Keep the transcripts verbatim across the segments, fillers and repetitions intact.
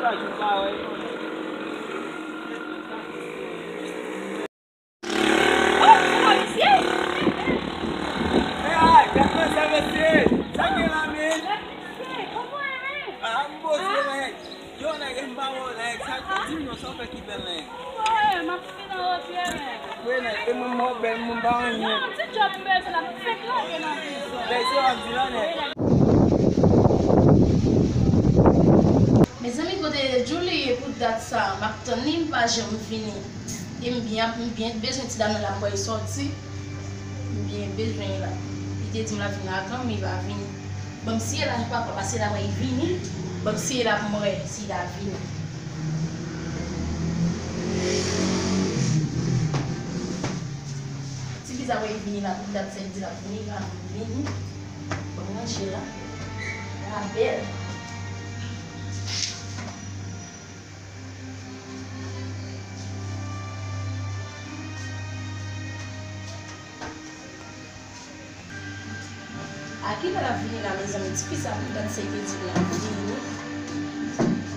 Hey, gad manzè, mesye! Sa gen la, men? Ah, m poze, men. Yo, nèg, m pa wè w, nèg. Sa k di m non, sa w fè ki bèl, nèg? Wi, nèg, e mwen, mwen bèl, mwen pa anyen. Nèg, se w ap di la, nèg. Mezanmi, kote Julie ye pou dat sa? M ap tann li, li pa janm vini. E m byen, m byen bezwen ti dam nan la, m wè li sòti. M byen bezwen li la. Li te di m l ap vin avan, men li pa vini. Ban m siye la, papa, pase la, wè li vini. Ban m siye la pou m wè si li ta vini. Ti bizarre, wè li vini la, pou dat sa, li di l ap vini, li pa vini. Ban m ranje la. La bèl. A kilè l ap vini la, mezanmi? Ti fi sa, poutèt se te di l ap vini.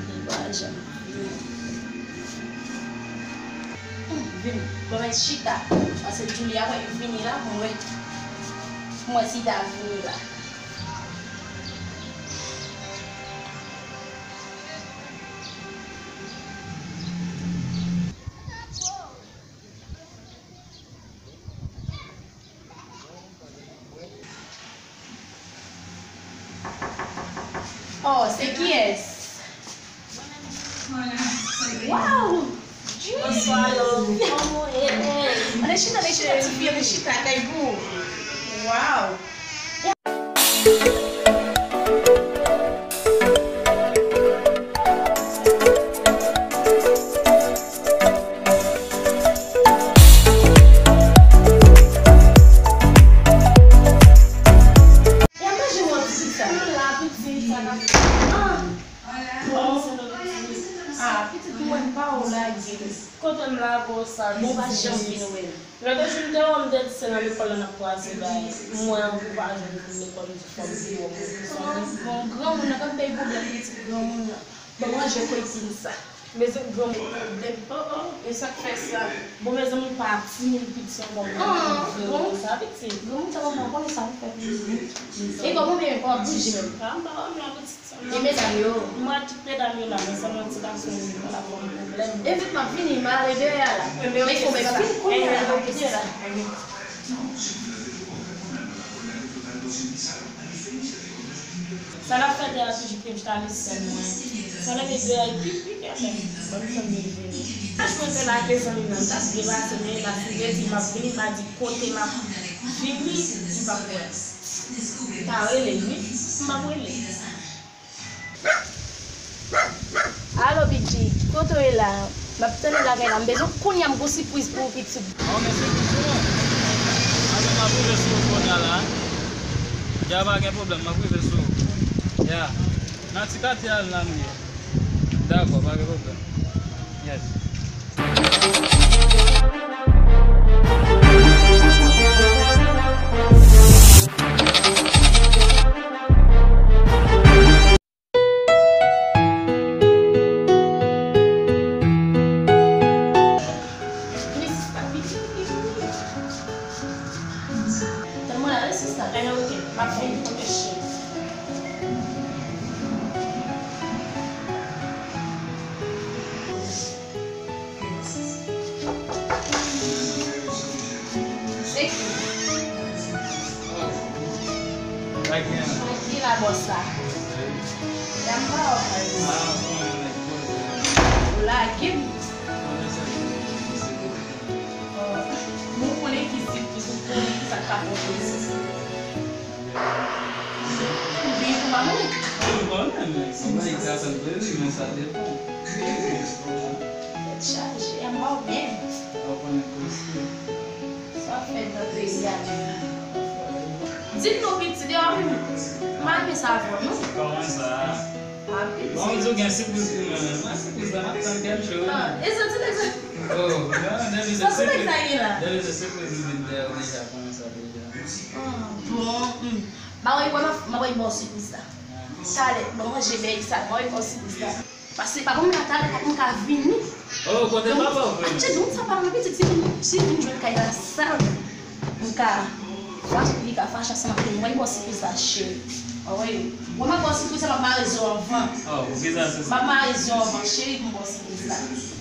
Li pa janm vini. Hmm, vini. Bon, men chita. Paske Julie a wè vini la, mwen, mwen si ta vini la. Oh, se kiyès? Wow! Bonswa, love. Kòman w ye? Ann chita, ann chita, tifi, ann chita, kay gou. Wow! E a manje mwen pitit sa. Ah, pitit mwen pa w lage. Kote m lage w sa? Bon, pa janm vin wè m. Lòt jou m te wè w, m te di se nan lekòl la n ap kwaze bagay. M wè w, ou pa jwenn pou lekòl, m di fò m di w. Bon, granmoun nan, pa bay pwoblèm pitit granmoun nan. Bon, manje kokin sa. Mezanmi, granmoun pwoblèm. Oh, oh, e sa k fè sa? Bon, mezanmi, ou pa timid piti ankò, granmoun vre konsa, pitit. Granmoun sa, mwen konnen sa m fè pou li. E kòman men w pa bouje menm? Ah, m pa wè m la, pitit. E medam yo? M wè tout medam yo la, men sèlman ti gason yo la ban m pwoblèm. Evit m ap vini, m ale dèyè a la. Men fò mwen vin kounye a la, kounye a la. Sa l ap fè dèyè a toujou pye m chita li sèl mwen. Sa l ap fè dèyè a pi, pi, pi, pi, ban m tann li vini. Ach mwen te lage zanmi nan, m t ap depase, men la, si l te di m ap vini, m a di kote m ap vini, li p ap wè m. M ta rele l, wi. M ap rele l. Alo, Bidji, kote w ye la? M ap tann ou lakay la. M bezwen kounye a, m gon sipriz pou ou, pitit. Bon, men sipriz pou mwen. Anben, m ap rive sou ou kounye a la. Ya, pa gen pwoblèm, m ap rive sou ou. Ya. Nan ti katye a la nou ye. Dakò, pa gen pwoblèm. Yes. Tann mwen la wi sista. Ebyen, oke. M ap vini, oke, cheri. Se ki? Tranquila, boss la. Dam pa w. Ou lage m. Bon, ou konnen ki sit, ou konnen ki sa k ka fè w plezi. Ou byen pou mamoun? Wi, m konnen, men si nèg sa fè l plezi, men sa depann. Tèt chaje, m ba w byen. Ou konnen koze. Sa fè nan peyi a menm. Di m non, pitit, yo, m al fè sa avè w, non? Kòman sa? Ah, pitit. Bon, m di w gen sipriz pou mwen, men mwen sipriz la, m ap tann kè m cho, wi. Ah, e sa ti nèg sa? Oh, non, depi se sipriz. Sa ti nèg sa ye la? Depi se sipriz, m vin dèyè w deja, konnen sa deja. Ah, bon, hmm. M a wè, m a wè ba w sipriz la. Talè, ban m manje bèy sa, m a wè ba w sipriz la. Paske papa m la talè, papa m ka vini. Oh, kote papa w vini? Cheri, moun sa pa nan pitit, si vin, si vin jwenn kay la sal, m ka fache, li ka fache ansanm ak mwen. Mwen ba w sipriz la, cheri. Wi. Mwen ba w sipriz la, m ap mare zye w anvan. Oh, pou ki sa se sa? M ap mare zye w anvan, cheri, pou m ba w sipriz la.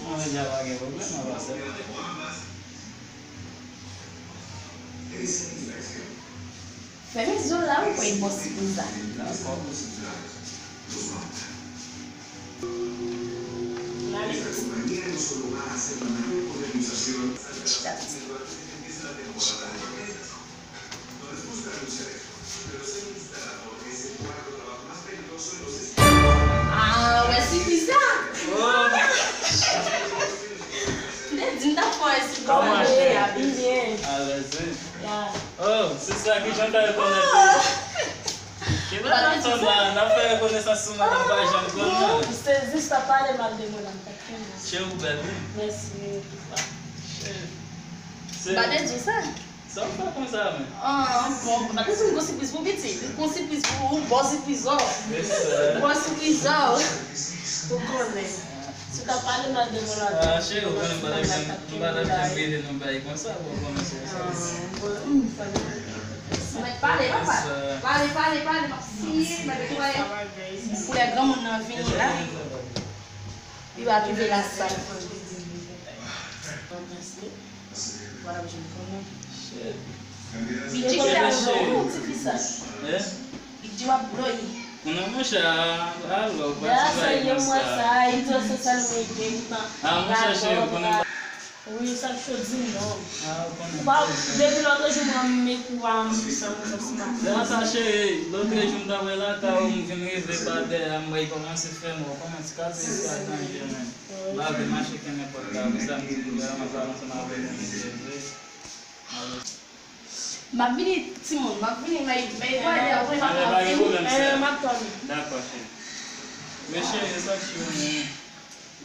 Mwen deja pa gen pwoblèm, mwen pa sèl. Fèmen zye w la, wi, pou y bon sipriz la. Dakò. Ah, wè sipriz la. Oh. M te di m t ap fè yon sipriz. Kòman, cheri? Byen. Alèz, wi. Ya. Oh, se sa ki jan fè rekonèt ou. Ki bagay sa la, n ap fè rekonesans sou mwen, m pa janm konn non. Se jis pa pale mal de mwen la, m pa t konnen. Cheri, ou bèl, wi. Mèsi. Cheri. M pa te di w sa. Sa w fè konsa menm? Ah, bon, m pa te di w m gon sipriz pou pitit. M gon sipriz pou ou, m ba w sipriz, oh. M ba w sipriz, oh. Ou konnen. Si w t ap pale mal de mwen la, ah, cheri, ou konnen m pa t ap janm, m pa t ap janm rele nan bagay konsa, bon, ou konnen se sa. Ah, bon, hmm, sa vle di. Mèt pale, papa. Pale, pale, pale, m ap siye, mèt pale. Koulè granmoun nan vini la. Li va twouve la sal. Li di ki la ou ti fi sa. Hein? Li di w ap bloyi. Konnen monchè, alò, pati bagay konsa. Sa, li di w se sèl mwen gen, poutan. Ah, monchè, cheri, konnen. Wi, sa cho di non. Ah, ou konnen. Ou pa, depi lòt jou, mwen, m met ou a, m sa, m sa, m sa. Sa, cheri, lòt jou, m ta wè lakay ou, m vin rive pa dèyè, m wè, kòmanse fè mò, kòmanse kase, sa danje, men. M pa vle mache kenbe pòt la, pou sa m di nou vrèman pale ansanm avèk nou, mesye vre. M ap vini, timoun, m ap vini, men, men, m ap vini, m ap vini. M ap tann. Dakò, cheri. Men cheri, sa k cho, men.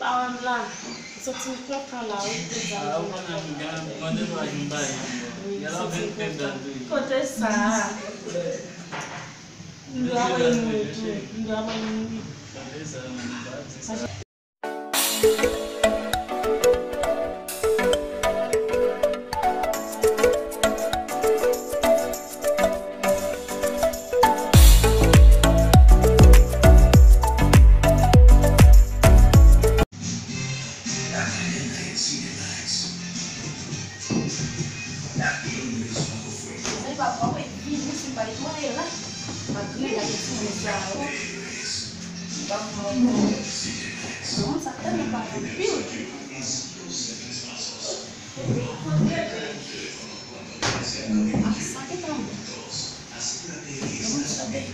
Ba wè m la. M santi m kontan la, wi, pou sa. Ah, ou konnen m gen, mande lwa jou m pa janm wè. Wi, m santi m kontan. Kote sa? M dwe avoye nou tou. M dwe avoye nou tou. Kote sa, men, m pa di sa. Mwen pa kwè mwen vini si m pa retounen la. Malgre gade timoun sa yo. M pa kwè ankò. Granmoun sa tèlman pale anpil. Ah, sa gentan bon. Granmoun sa bèl.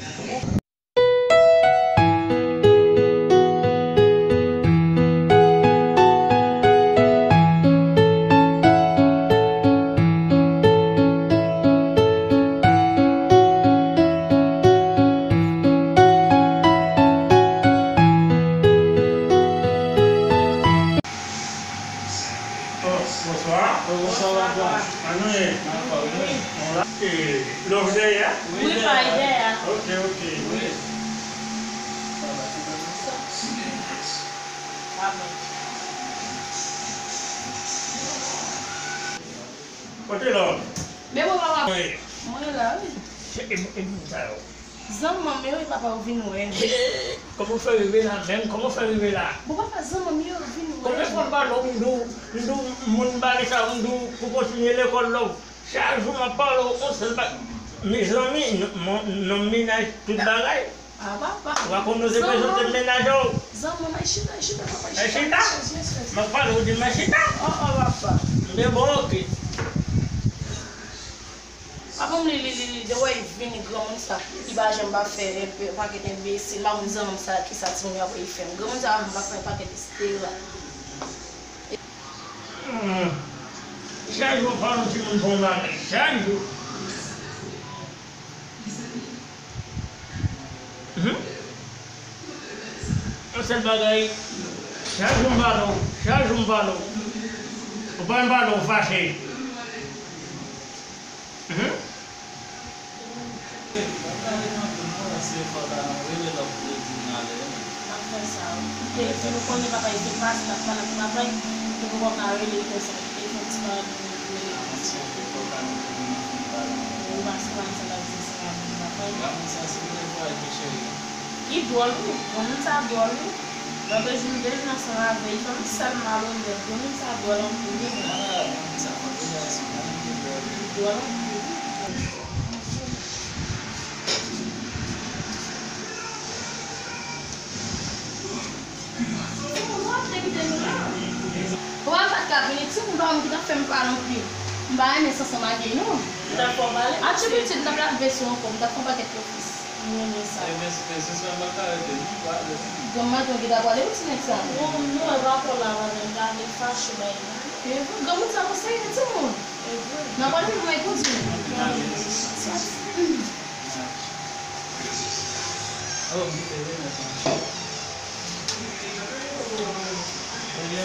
Oh, bonswa. Oh, bonswa, papa. Ann nou ye? N ap fè, wi. Bon, la, e, lòv dèyè a? Wi, pa dèyè a. Ok, ok. Wi. Amen. Kote lòv? Men mwen, papa. Wi. Mwen la, wi. Se, e, e, moun sa yo. Zanmanm yo, e papa, ou vin wè. Kòman w fè rive la menm? Kòman w fè rive la? Bon, papa, zanmanm yo vin wè. Konbyen fwa m pale w, m di w, m di w, moun bare sa, m di w pou kontinye lekòl la. Chak jou m ap pale w, yon sèl ba-, mezanmi, non, non, mennaj tout bagay. Ah, papa. Ou pa konn nou te prezante m mennaj ou. Zanmanm, ay chita, ay chita, papa, ay chita. Ay chita? Yes, yes, yes. M ap pale w, ou di m ay chita? Oh, oh, papa. Men bon, ok. Papa m, li, li, li, li, de wè l vini, granmoun sa, li pa janm pa fè enpe-, pakèt enbesil, m pa konn zanmanm sa, kisa timoun yo ap fè m. Granmoun sa pa janm pa fè pakèt estera. Hmm. Chak jou w pale yon timoun bon bagay, chak jou. Hmm? Yon sèl bagay, chak jou m pale w, chak jou m pale w. Ou pa janm pale w, ou fache. Mhm. Papa, li nan kou non, se fò ta nan rele lòt pou yo di n ale, wi. M ap fè sa, wi. Epi nou konnen papa li se pastè, l ap pale ak papa l, nou poko ka rele l konsa. Li te fè yon ti pale pou nou rele l konsa. Ou pa konprann sa l ap di, sa l ap di papa l. Li dwòl wi, granmoun sa dwòl wi. Lòt jou m te jwenn ansanm avè l, li fè m sèl malonèt, granmoun sa dwòl anpil wi. Li dwòl anpil wi. Ou pa t ka vini, timoun pa wè m ki t ap fè m pale anpil. M pa renmen sansan magey non. Ou t ap fè w pale? A ti pitit, m t ap lave veso ankò, m t ap fè yon pakèt ofis. M renmen sa. Granmoun sa pa ka rete, non, pale. Granmoun ki ta pale, ou ti nèg sa. Bon, nou wè pa kò la, madanm, gade fache bay la. E vre, granmoun sa gon serye timoun. E vre. Nan pale pou mwen kondi.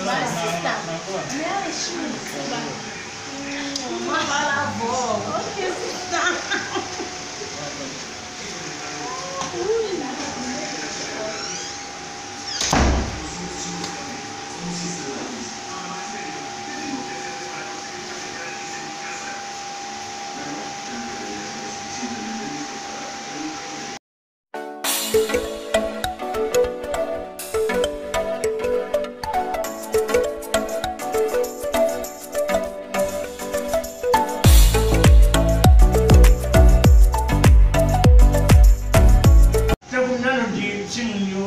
My sister. Mwen ale chini, sister. Mwen pale avè w. Ok, sister. Tankou nan nou di timoun yo,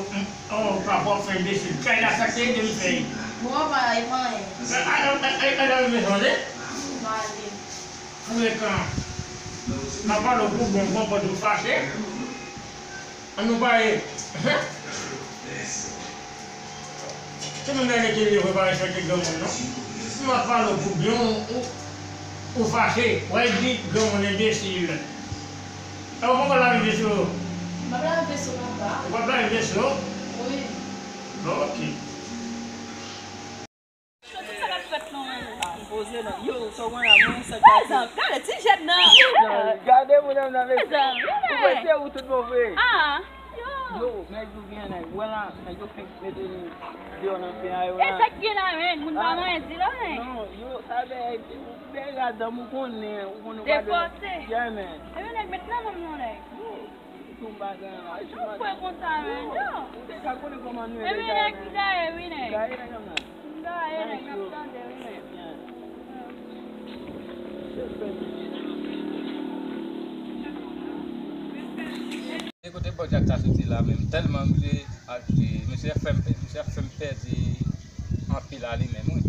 oh, papa w ap fè enbesil. Kay la, sa k te ede m fè l. Bon, papa, e pa anyen. A, a, a, a, a, a, mezanmi. Frekan. M ap pale w pou bon, konpòte w fache. An nou pale. Tout moun gade tele yo pa respekte granmoun non. Si m ap pale w pou byen, ou, ou, ou fache, w al di granmoun enbesil. E w poko lave veso? M ap lave veso papa. Ou p ap lave veso? Wi. Bon, ok. Tout sa k ap fèt non, mwen. Ah, poze non. Yo, sa w konn la, mwen sa gade. Gade ti jèn nan. Gade moun nan, mesye. Ou kwè se ou tout bon vre? Ah, yo. Yo, nèg yo gen nèg. Wè la, nèg yo fenk mete nou deyò nan pen a yo la. E sa k gen la, men? Moun pa manyen di la, men. Non, yo, sa bèy, bèy ladan m, ou konnen, ou konnen ou pa dwe. Depòte. Yeah, man. E men nèg met nan men m non, nèg. Yo. Tou m pa gen anj. Ou kwè konsa, men, non. Ou te ka konnen kòman nou ye. Epi nèg m gaye wi, nèg. Gaye nèg nan. M gaye nèg nan, tande wi, nèg. E kote Bòdyak sa soti la menm, tèlman m vle achte, misye fè m pè-, misye fè m pèdi anpil a li menm, wi.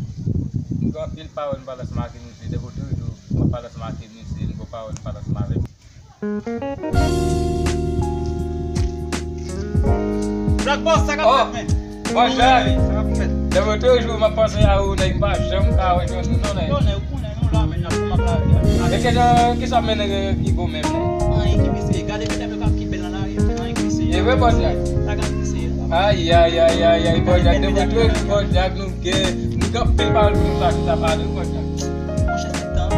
M gen anpil pawòl m pale ansanm ak misye, depi w toujou m ap pale ansanm ak misye, m gen pawòl m pale ansanm avè l. Black Boss, sa k ap fèt, men? Bòdyak. Sa k ap fèt? Depi toujou m ap panse a ou, nèg, m pa janm ka wè jwenn ou non, nèg. Yo, nèg, ou konnen nou la, men n ap, n ap lave a. E ke jan, kisa w mennen ki bon menm, nèg? Anyen ki misye, gade medam yo k ap ki bèl nan lari, anyen ki misye. E vre, Bòdyak? Sa k ap misye. Ay, ay, ay, ay, ay, Bòdyak, depi toujou Bòdyak, nou gen, nou gen anpil pawòl pou nou ta chita pale, wi, Bòdyak. Monchè, se tan,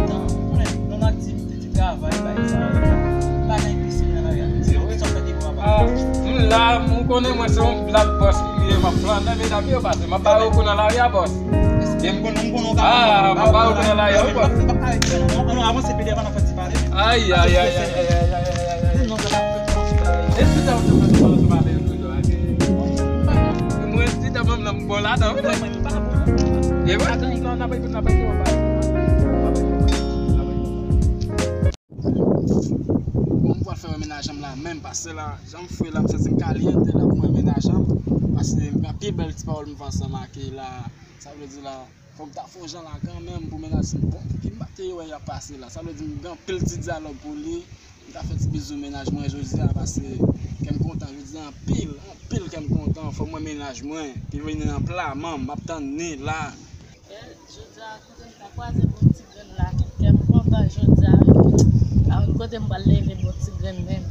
tan, ou konnen, nou nan aktivite. Ti travay, bay sa yo. M pa gen pisin nan lari a. Se ou ki sot fè devan papa. Ah, m la, m konnen mwen se yon Black Boss ki ye, m ap flannen medam yo pase. M ap ba yo kou nan lari a, bòs. M konnen, m konnen w ka. Ah, m ap ba yo kou nan lari a, wi, bòs. M p ap arete non. Ann avanse pi devan nan fè ti pale. Ay, ay, ay, ay. Di non, sa t ap fè ti pale. E si sa ou te fè ti pale, ti pale toujou, ok? Mwen, ti dam nan, m bon ladan, wi, nèg. E vre? Atann, nan, nan, nan, nan, Bon, m pral fè wè mennaj an m la menm, paske la, jan m fre la, m santi m kalyante la pou m wè mennaj an m, paske m gen pi bèl ti pawòl m fè ansanm ak li la, sa vle di la, fò m ta fè yon jan la kanmenm pou mennaj m bon, pou ki m pa te wè y ap pase la, sa vle di m gen anpil ti dyalòg pou li, m ta fè ti bizou mennaj mwen jodi a, paske kè m kontan jodi a anpil, anpil kè m kontan, fò m wè mennaj mwen, ki vini nan pla manm, m ap tann li la. Jodi a, kote m ta kwaze bon ti grenn la, kè m kontan jodi a, wi. A, kote m pral leve bon ti grenn menm.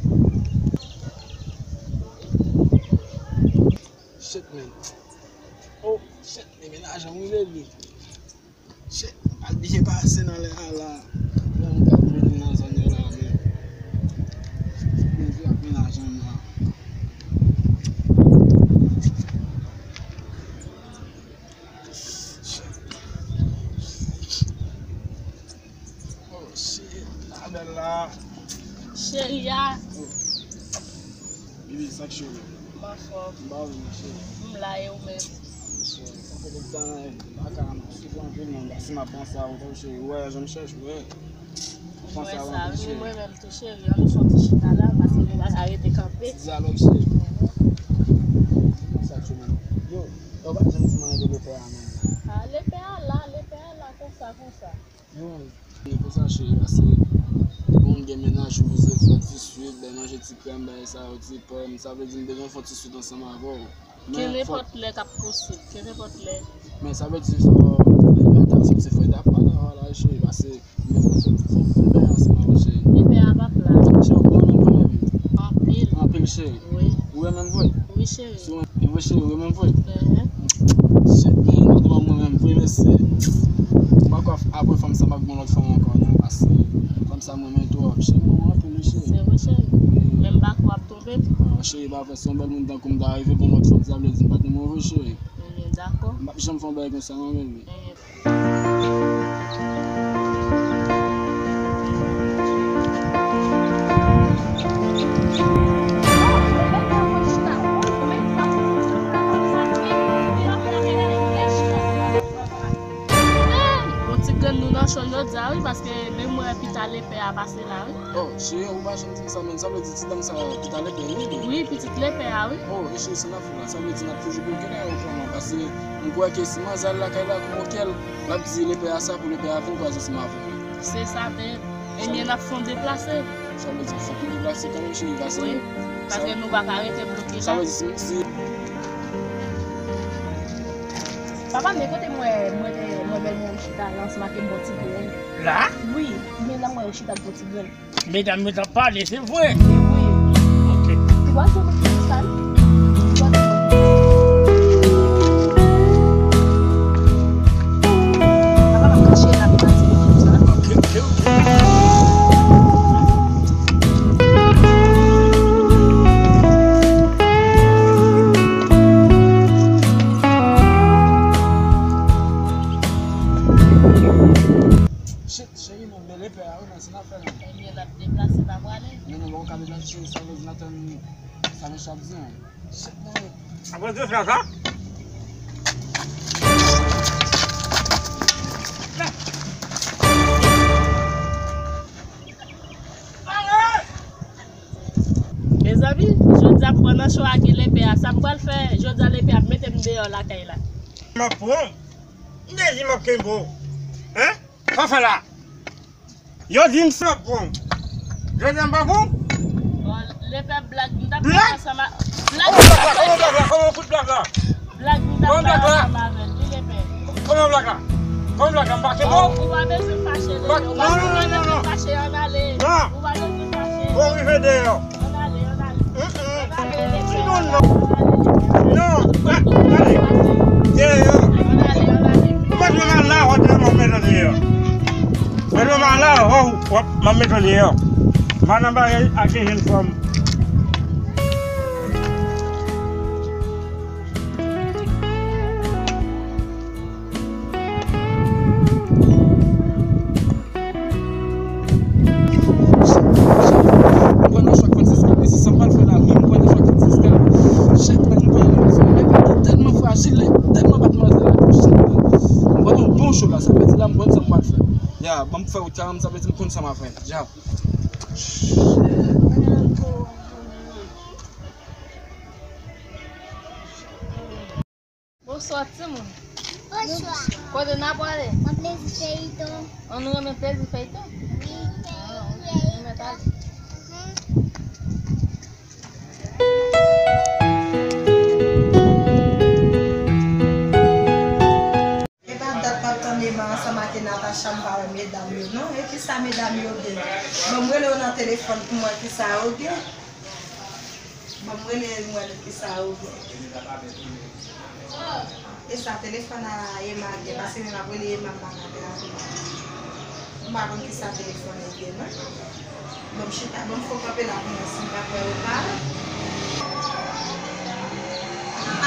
Shit, man. Oh, shit, men mennaj an, wi, baby. Shit, m pral blije pase nan lè a la. Lè m t ap vini nan zòn yo la, men. Bondye ak mennaj an la. Anfòm. M ba ou, cheri. M la, e ou menm? Cheri, sa fè de tan, m pa ka, m ap soufri anpil, men si m ap panse a ou, cheri, ou wè jan m chèche ou ye. M wè sa, wi, mwen menm tou, cheri. Ann nou fè yon ti chita la, paske nou pa ka rete kanpe. Ti dyalòg, cheri. Sa k sou menm. Yo, yo pa janm di mwen de lepè a menm. A, lepè a la, lepè a la, konsa, konsa. Yo, e konsa, cheri, paske bon, gen mennaj, ou bezwen fè ti swit, bay manje ti krèm, bay sa yo, ti pòm. Sa vle di, m bezwen fè ti swit ansanm avè w. Ke nenpòt lè k ap posib, ke nenpòt lè. Men sa vle di fò, fò, fò, fò, fò, fò, fò, cheri, paske men fò, fò, fò, fò, fò, fò, ansanm avè w, cheri. Lepè a pa plat. Cheri, ou renmen m vre, wi. Anpil. Anpil, cheri. Wi. Ou renmen m vre? Wi, cheri. Si w renmen m vre, cheri, ou renmen m vre? Enhen. Shit, man, ou renmen m vre, mesye. M pa kwè apre fanm sa, m ap gen yon lòt fanm ankò, non, paske fanm sa, m renmen twòp. Cheri, m renmen w anpil, wi, cheri. Se vre, cheri. Men m pa kwè w ap twonpe m. Ah, cheri, pa vre, si yon bèl moun tankou m ta rive gen yon lòt fanm, sa vle di m pa t renmen w vre, cheri. Enhen, dakò. M p ap janm fè yon bagay konsa, non, baby. Enhen. Bon, ti grann nou nan cho jodi a, wi, paske menm mwen pita lepè a pase la, wi. Oh, cheri, ou pa janm di m sa, men sa vle di ti dam sa pita lepè, wi. Wi, pitit lepè a, wi. Oh, e cheri, sa n ap fè la, sa vle di n ap toujou bloke la, ou konnen, paske m kwè ke si manzè al lakay la, konnen kè l, l ap di lepè a sa pou lepè a vin kwaze ansanm avè w. Se sa menm. Ebyen, n ap fè yon deplase. Sa vle di fòk nou deplase kanmenm, cheri, paske wi, paske nou pa ka rete bloke la. Sa vle di si, si Papa, men kote mwen, mwen te, mwen bèlmè m chita la, ansanm ak yon bon ti grenn. La? Wi, men la mwen chita ak bon ti grenn. Medam yo t ap pale, se vre? Wi. Ok. Ou pa janm di sa, non? Ou pa janm di sa. Papa, m ap kache la, pou pa di sa. Ok, ok, ok. Shit, cheri, nou bèl epè a, wi, men se n ap fè la. Ebyen, n ap deplase, n ap prale. Non, non, bon, ka deplase, cheri, sa vle di n ap tann sa mesye ap di, an. Shit, non. Apre de fè sa. Mezanmi, jodi a m pran nan cho a ke lepè a. Sa m pral fè, jodi a lepè a ap mete m deyò lakay la. M ap pran. M te di m ap kenbe w. Hein? Sa w fè la? Yo di m sa bon. Jodi a m pa bon? Bon, lepè blag, m t ap fè ansanm a, blag. Kòman blag la? Kòman blag la? Kòman kout blag la? Blag, m t ap fè ansanm avè l, wi, lepè. Kòman blag la? Kòman blag la? M pa kenbe w? Ou pa bezwen fache, lepè. Ou pa bezwen fache, ann ale. Non. Ou pa bezwen fache. Bon, rive deyò. Ann ale, ann ale. Mm, mm. Ann ale, lepè. Non, non. Non, gade. Deyò. Ann ale, ann ale. Ou pa bezwen mal la, w ap met deyò. Mwen, mwen la, w ap, w ap, m ap mete w deyò. Madanm bagay ak yon jèn fanm. Mwen pran nan chòk Francisca, mesi sa m pral fè la, men mwen pran nan chòk Francisca. Shit, man, mwen pran nan chòk, men ki tèlman frajil, tèlman bat manzè la tou, shit, man. Mwen pran yon bon cho la, sa vle di la, mwen konn sa m pral fè. Ya, ban m fè wout la, sa vle di m konn sa m ap fè. Ya. Bonswa, timoun. Bonswa. Kote n ap prale? Nan plezi feyton. An nou renmen plezi feyton? Wi. Ah, ok. Nou mèt ale. Mhm. E pa dat m ap tann Emma ansanm ak Natacha, m pa wè medam yo non. E kisa medam yo gen? Bon, m rele yo nan telefòn pou m wè kisa yo gen. Bon, m rele m wè kisa yo gen. E sa telefòn a Emma gen, paske menm ap rele Emma m pa ka pè avè l. M pa konn kisa telefòn li gen non. Bon, m chita, bon, m fò kanpe la pou mwen si m pa kwè yo pa.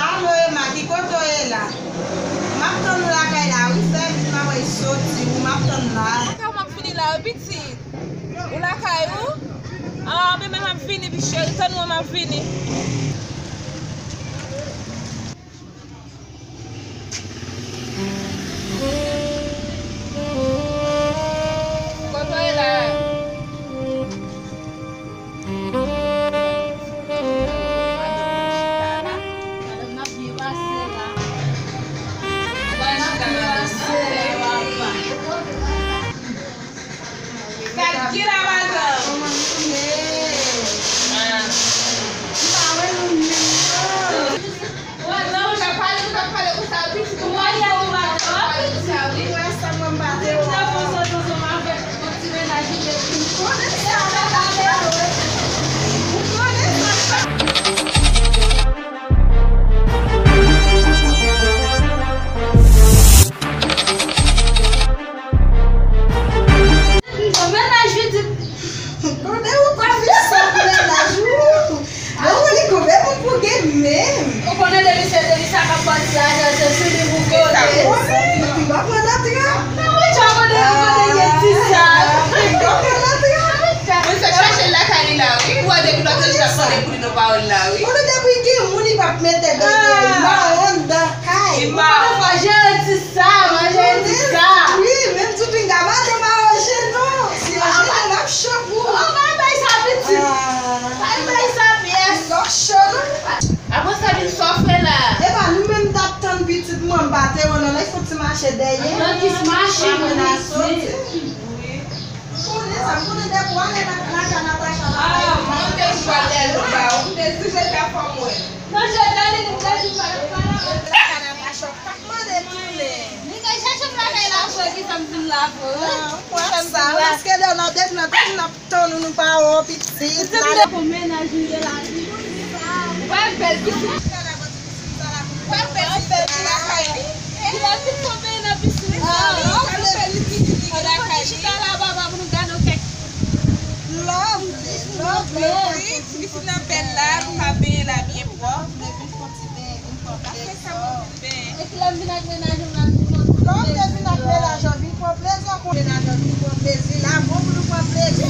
Alo, Emma, ki kote w ye la? M ap tann ou lakay la, wi, fè vit, m ap soti, wi, m ap tann la. Lakay ou m ap vini la, wi, pitit. Ou lakay ou? Ah, bebe, m ap vini, pi cheri. Tann mwen, m ap vini. Kote w ye la? Madanm, n ap byen pase la. N ap byen pase la, papa. Gad ki la, madanm. Ah. M pa wè nou menm, non. Wè, non, ou t ap pale, ou t ap pale konsa, pitit ou pa wè ou, madanm. Ou wè sa, mwen m pa te wè. Ou te fon sot ansanm avèk yon ti mennaj ou te vin. Ou konnen sa, madanm. Ou konnen sa. Mennaj pitit. Konnen ou pa vin sòt mennaj ou. Bon, ou li konbyen moun pou gen menm? Ou konnen depi se, depi sa k ap pati lajan se sou li pou kote. Ou konnen, li pa pran nan trap. Nan mwen tchwa kote, ou konnen gen ti sa. Li pa pran nan trap. Mwen fèk chache l lakay li la, wi. Ou wè depi lòt jou l ap mande pou li nan pawòl la, wi. Konnen depi gen moun li p ap mete dèyè li. Mawon anndan kay. Li mawon. Manje ti sa, manje ti sa. Wi, menm tou pinga pa te manje non. Si yo jete l ap cho pou ou. Oh, bay, bay sa pitit. Bay, bay sa pyès. Lò cho non. Apre sa vin sòfre la. Epa nou menm t ap tann pitit mwen m pa te wè non, lè fon ti mache dèyè. Nan kis mache pou li soti. Wi. M konnen sa, m konnen depi w ale nan lakay Natacha la. Ah, mwen te di w al dèyè l ba ou, m te di se ta fò mwen. Non, je te li, m te di pa, pa la. Lakay Natacha, w pa mande tounen. Li te chache m lakay la vre, ki sa m di l la vre. Ah, m kwè sa, paske lè nan depi nan tann n ap tann ou, nou pa wè w pitit. Pitit m te pou mennaj li de la vi. Ou pa bèl pitit. Ou pa bèl pitit lakay li. Li la vin tonbe nan piscine. Ah, lòv li, li vin lakay li. Chita la, papa, pou nou gade w kèk. Lòv li, lòv li. Wi, pitit nan bèl la, nou ka benyen la byen pwòp. Vin fon ti benyen, vin fon ti benyen. E kilè m vin ak mennaj mwen la, m vin pran plezi. Lè w te vin ak mennaj ou, vin pran plezi, ou konn mennaj ou vin pran plezi. La bon pou nou pran plezi. Ah,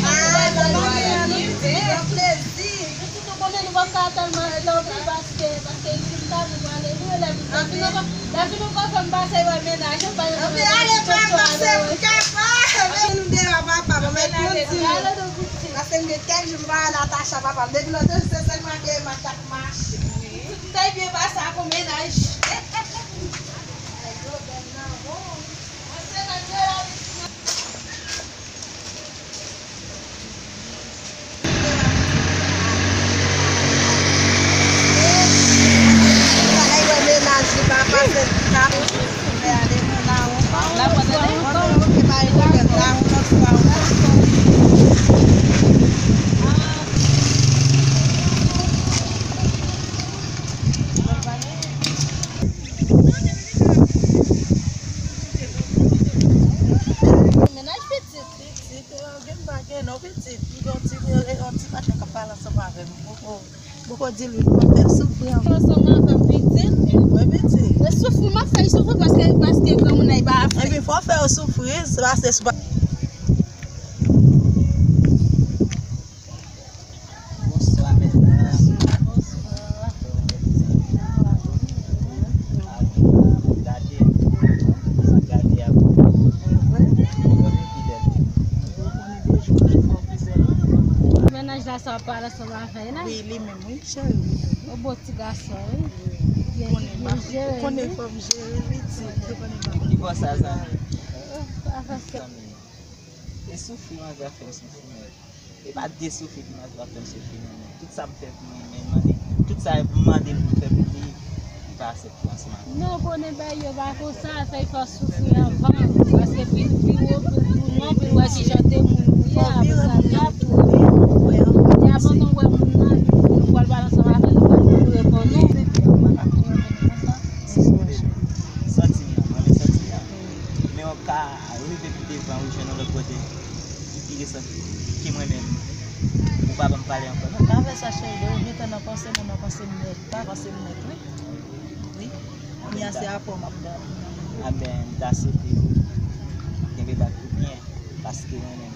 nan maten an, nou vin pran plezi. Pitit ou konnen nou p ap ka tèlman love li paske, paske li vin ta vin pale nou, e lè vin ta vin, lè vin nou konfèm pase wè mennaj ou, pa gen. Anpi ale pa pase pou kapa. Anpi nou deyò papa, bon, men pou di. Paske m gen kèk jou m pa wè Natacha papa. Depi lòt jou se sèlman gen m ak mache. M te byen pase ak yon mennaj. Mennaj pitit. Pitit, eh, gen pa gen non pitit. Li gen yon ti, eh, yon ti maten k ap pale ansanm avè m. M poko, m poko di l wi, m ap fè l soufri ankò. Ansanm avè m pitit. Wi, pitit. E soufri, m ap fè l soufri paske, paske granmoun nan li pa vle. Epi fò w fè yo soufri, se paske sou pa Bonswa, medam. Bonswa. Gade, gade a. Mennaj la sa w ap pale ansanm avè l la? Wi, li menm, wi, cheri. Yon bon ti gason, wi. Ou konnen, m ap, ou konnen fò m jere li, ti, ou konnen m ap. Ki bò sa, zanmi? Zanmi. E soufri, manzè ap fè m soufri, men. E pa de soufri ki manje w ap fè m soufri non, men. Tout sa m fè pou li, men mande, tout sa m mande l pou l fè pou li, li pa aksepte ansanm avè m. Non, konnen bagay yo pa konsa, fè l fè w soufri anvan. Paske pi, pi wo, pi, pi non, pi l wè kijan de moun ou ye, apre sa l ap. Li abandone wè moun nan, nou pral pale ansanm avè l, li pral reponn nou. Santi m nan, mwen santi m nan. Men w ap ka rive pi devan, ou jwenn yon lòt kote ki pi resan ke mwen menm. Ou pa ban m pale ankò non. Pa fè sa, cheri, depi w gentan nan panse moun, nan panse m nèt. Pa panse m nèt, wi. Wi. Kounya se apre w m ap gade. Anben, m ta swete w kenbe bak ou byen, paske mwen menm,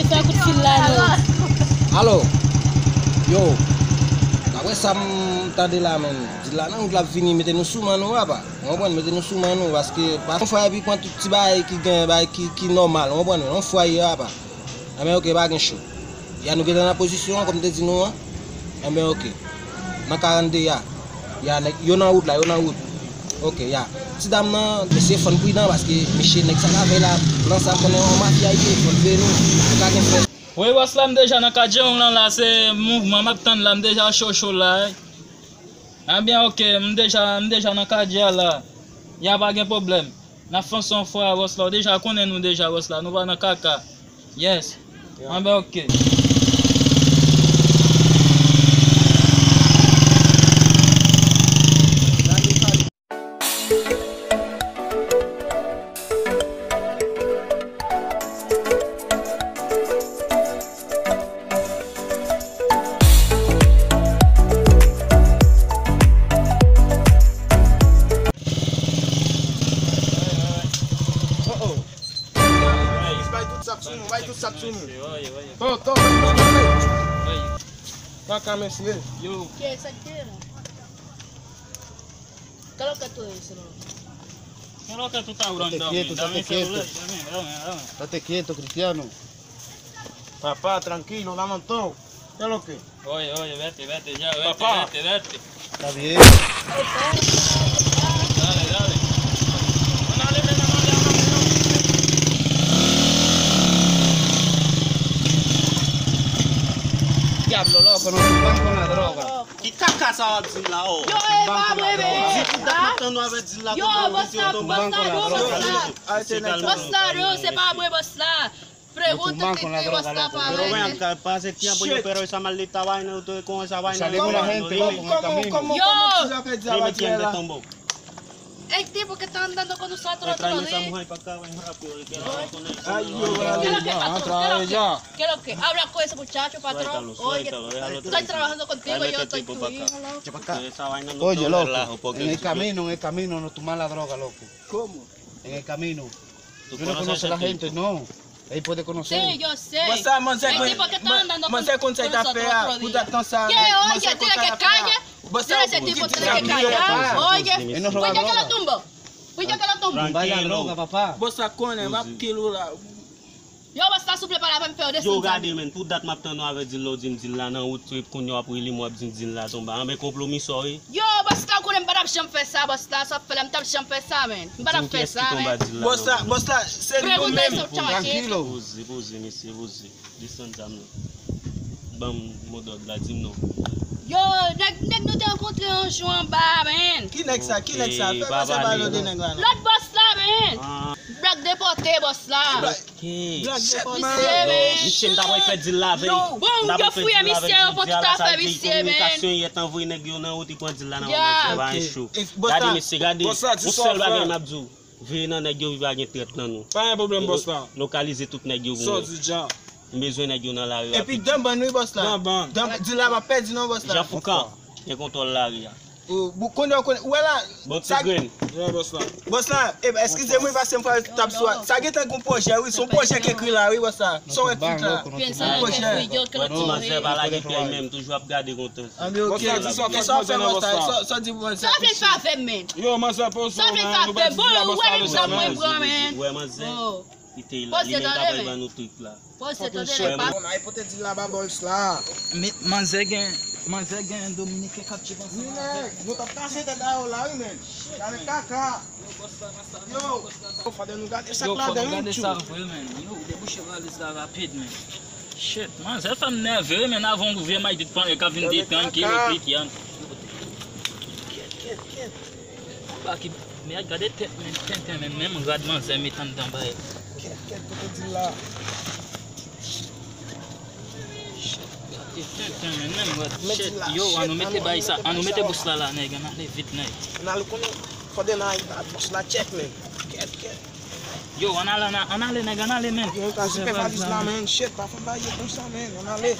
vin fè kout fil la non. Alo. Yo. Daprè sa m tande la menm, di la nan wout l ap vini mete nou sou man nou apa. Ou konprann, mete nou sou man nou, paske pa yon fwa epi pran tout ti bagay ki gen, bagay ki, ki nòmal, ou konprann, yon fwa ye apa. Enben, oke, pa gen cho. Ya nou gentan nan pozisyon an, kòm m te di nou an. Enben, oke. Nan karannde ya. Ya, nèg, yo nan wout la, yo nan wout. Oke, ya. Ti dam nan, mesye, fò n pridan, paske, mesye, nèg sa k avè la, blan sa, m konnen yon mafya li ye, fò n veye nou. Nou ka gen fè. Wi, bòs la, m deja nan katye w lan la, se mouvman m ap tann la, m deja cho cho la. Enben, oke, m deja, m deja nan katye a la. Ya pa gen pwoblèm. N ap fonse yon fwa, bòs la. Ou deja konnen nou deja, bòs la. Nou pa nan kaka. Yes. Enben, oke. Acá, mesye. Yo. Ke sa k te la? Kèlè ke tou ye selon? Kèlè ke tou ta ou? Dame mi celular, dame, dame, dame, dame. Estate quieto, Cristiano. Papá, tranquilo, dame todo. ¿Qué es lo que? Oye, oye, vete, vete ya, vete, vete, vete. Está bien. Dale, dale. Diablo, loco, nos tumban con la droga. Ki kaka sa w ap di m la, oh? Yo, e pa mwen, men. Di pou dat mwen tann nou avè di l la, yo, tonbe, bòs la, bòs la, non, bòs la. Bòs la, non, se pa mwen, bòs la. Pregunta que te basta pa ver. Pero ven acá, pase tiempo yo, pero esa maldita vaina, ustedes con esa vaina. Salimos la gente, vamos en el camino. Yo. Dime quién te tumbó. El tipo que está andando con nosotros otro día. Tráeme esa mujer para acá, ven rápido, que quiero hablar con ella. Ay, Dios mío. ¿Qué es lo que, patrón? ¿Qué es lo que? ¿Qué es lo que? Habla con ese muchacho, patrón. Oye, estoy trabajando contigo, yo estoy tu hijo, loco. Esa vaina no te relajo, porque en el camino, en el camino nos tumban la droga, loco. ¿Cómo? En el camino. Yo no conozco a la gente, no. Él puede conocer. Sí, yo sé. Bòs la, manzè konn, manzè konn sa l t ap fè a. Pou dat konsa, manzè konn sa l t ap fè a. Oye, dile que calle. Dile ese tipo que calle. Oye, fuiste que lo tumbó. Fuiste que lo tumbó. Tumba la droga, papá. Bòs la konnen, m ap kill ou la. Yo, bòs la, souple, pa la peine fè yo desann. Yo, gade, men, pou dat m ap tann nou avè di l la, ou di m di l la nan wout, kounye a w ap rele m, w ap di m di l la tonbe. Anben konplo misò wi. Yo, bòs la, ou konnen m pa t ap janm fè sa, bòs la, sa w ap fè la, m t ap janm fè sa, men. M pa t ap fè sa, men. Bòs la, bòs la, se li menm. Tranquilo. Poze, poze, mesye, poze. Desann zam nan. Ban m modòd la, di m non. Yo, nèg, nèg nou te rankontre yon jou anba, men. Ki nèg sa? Ki nèg sa? Fè manzè pale de nèg la non. Lòt bòs la, men. Blòk depòte, bòs la. Misye, men. Misye, m ta pral fè di l la vèy. Bon, yo fouye misye, yo pran tout afè misye, men. Kominikasyon yèt anvoye nèg yo nan wout, li pran di l la nan men manzè, pa yon cho. Gade, mesye, gade. Yon sèl bagay m ap di w. Veye nan nèg yo, pa gen trèt nan nou. Pa gen pwoblèm, bòs la. Lokalize tout nèg yo pou mwen. Sa w di dja? M bezwen nèg yo nan lari rapid. Epi dan bann wi, bòs la. Dan bann. Di la pa pèdi non, bòs la. Jan Foukan, gen kontwòl lari a. Ou konnen, ou konnen, ou wè la. Bon ti grenn. Bòs la. Bòs la, eskize m wi, paske m fè tap sou a. Sa gentan gon pwojè wi, se yon pwojè k ekri la wi, bòs la. Sa w wè tout la. Yon pwojè. Wè ti manzè pa lage pyè l menm, toujou ap gade kontan. Anben, ok. Bòs la, di sa w fè manzè nan bòs la. Sa w di pou manzè. Sa w vle fè avè m, men? Yo, manzè, poze w, men. Sa w vle fè avè m? Bon, ou wè menm sa mwen pran, men. Wè manzè. Kite l la, li menm ta pral ban nou trik la. Poze, tande, lè pa. Bon, ay pote di l la ba bòs la. Men, manzè gen, manzè gen dominiken k ap tchip ansanm avè l. Nou t ap kase tèt a yo la wi, men. Gade kaka. Yo, fòdè nou gade sak ladan wi, tchou. Yo, fò nou gade sa vre, men. Yo, debouche valiz la rapid, men. Shit, manzè fè m nève wi, men, avè yon vye maydit panyen k ap vin detann ki replik yan. Kèt, kèt, kèt. Ba ki mèd, gade tèt men tenten, men menm rad manzè met anndan bay. Kèt, kèt, kote di l la. Gade tenten, men menm rad. Shit, yo, annou mete bay sa, annou mete bous la la, nèg, ann ale vit, nèg. Ann ale konnen, fòdè n al bous la tchèk, men. Kèt, kèt. Yo, ann ale, ann ale, ann ale, nèg, ann ale, men. Yo, ta sipèvaliz la, men. Shit, pa fè bagay yo konsa, men. Ann ale.